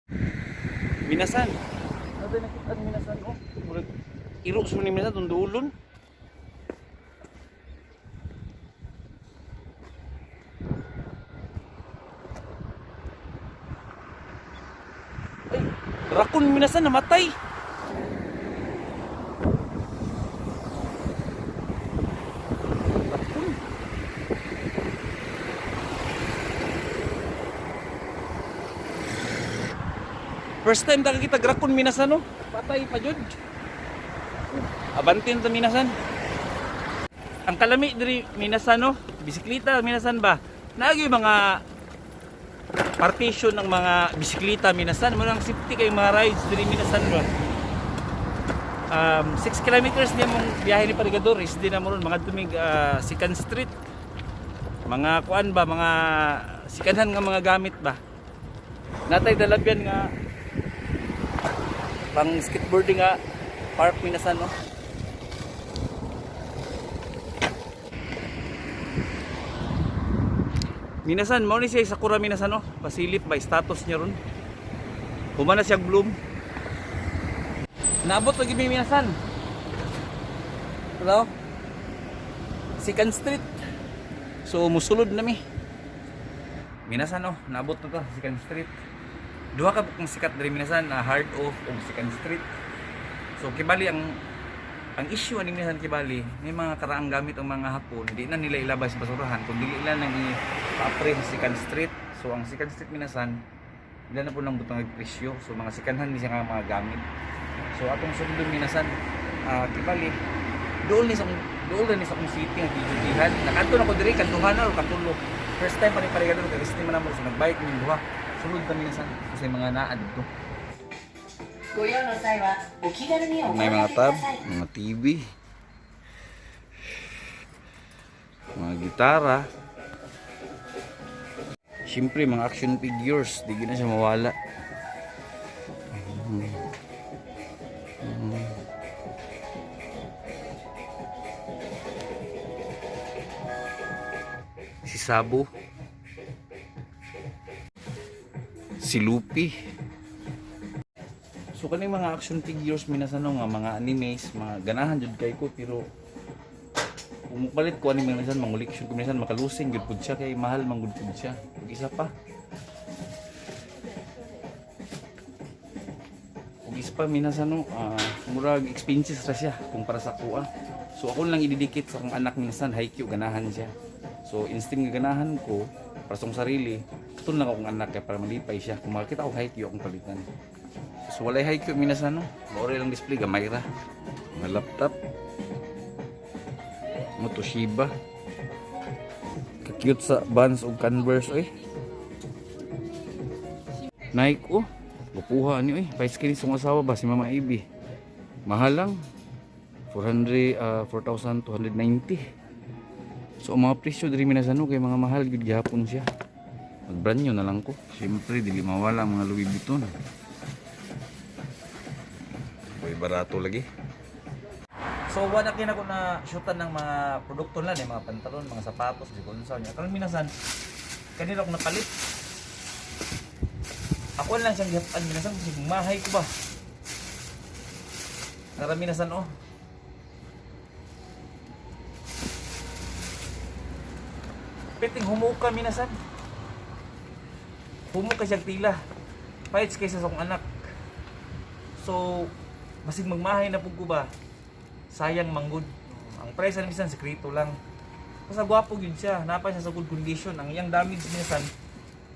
Minasan. Natin nakita ang minasan oh. Murag iro sa ni minasan tundulon. Ay, rakon minasan namatay. Rakon. First time ta kita rakon minasan no. Patay pa jud. Abantin ta minasan. Ang kalami diri minasan no. Bisikleta minasan ba? Naagi mga partition ng mga bisikleta minasan mo lang safety kay mga rides diri minasan ba. 6 kilometers niya mong biyahe ni Parigador is di na mo ron mga tumig Second Street. Mga kuan ba, mga sikanhan nga mga gamit ba. Natay dalabyan nga pang skateboarding nga park minasan no. Minasan mao ni siya sakura minasan no. Pasilip ba status niya ron. Human na siya bloom. Naabot lagi mi minasan. Hello. Second Street. So musulod na mi. Minasan oh, naabot na to Second Street. Duha ka kung sikat diri minasan na Hard Off ug Second Street. So kibali ang issue ani minasan kibali, may mga karaang gamit ang mga Hapon, di na nila ilabas sa basurahan kun dili lang nang i-paapre sa Second Street. So ang Second Street minasan, ila na po nang butang og presyo. So mga second hand ni siya nga mga gamit. So atong sundon minasan, kibali dool ni sa dool ni sa akong city nga gijutihan. Nakadto na ko diri kanduhan na or katulo. First time pa ni Parigador kay gusto man namo so nagbike min duha. Sulod kami minasan sa mga naa didto. ご用の際はお気軽にお May 声 mga 掛けく tab, ださい。 mga TV, mga gitara. Siyempre, mga action figures, di gina siya mawala. Si Sabo. Si Lupi. So kaning mga action figures minasano nga mga animes, mga ganahan jud kay ko pero kung mupalit ko ani minsan manguliksyon ko minsan makalusing gyud pud siya kay mahal man gud pud siya. Ug isa pa. Ug isa pa minasano murag expenses ra siya kumpara sa kuha. So ako lang ididikit sa akong anak minsan Haikyuu ganahan siya. So instinct nga ganahan ko para sa akong sarili, katon lang akong anak kay para malipay siya. Kung makita ko Haikyuu akong palitan. So walay Haikyuu minasan no. Maori lang display gamay ra. Mga laptop. Mo Toshiba. Ka-cute sa Vans ug Converse oy. Nike oh. Gupuha ni oy. Bicycle ni sa asawa ba si Mama Ibi. Mahal lang. 400 4,290. So ang mga presyo diri minasan no kay mga mahal gyud gihapon siya. Mag brand new na lang ko. Siyempre dili mawala ang mga Louis Vuitton. Boy, barato lagi. So wala kina ko na shootan ng mga produkto lang eh, mga pantalon, mga sapatos, di ko unsa niya. Karon minasan kanila ko napalit. Ako lang siyang gihapan minasan kasi mahay ko ba. Nara minasan oh. Piting humuka minasan. Humuka siyang tila. Fights kaysa sa akong anak. So, basig magmahay na pug ko ba? Sayang manggod. Ang price ani minsan sekreto lang. Basta gwapo gyud siya, napa siya sa good condition. Ang iyang damage minsan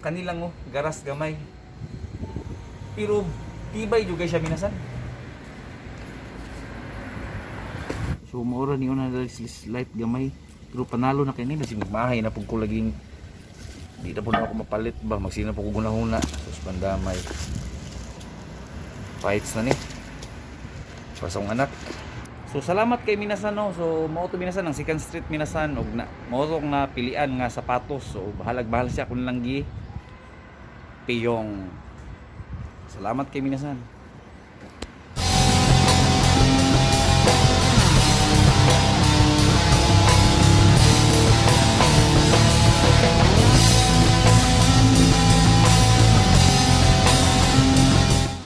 kanilang oh, garas gamay. Pero tibay jud kay siya minasan. So maura ni una light gamay. Pero panalo na kay ni basig magmahay na pug ko laging di na po na ako mapalit ba magsina po ko gunahuna sus pandamay fights na ni para sa akong anak. So salamat kay Minasan no. So mao to Minasan ang Second Street Minasan og na mao to ang napilian nga sapatos. So bahalag bahal siya kun lang gi piyong. Salamat kay Minasan.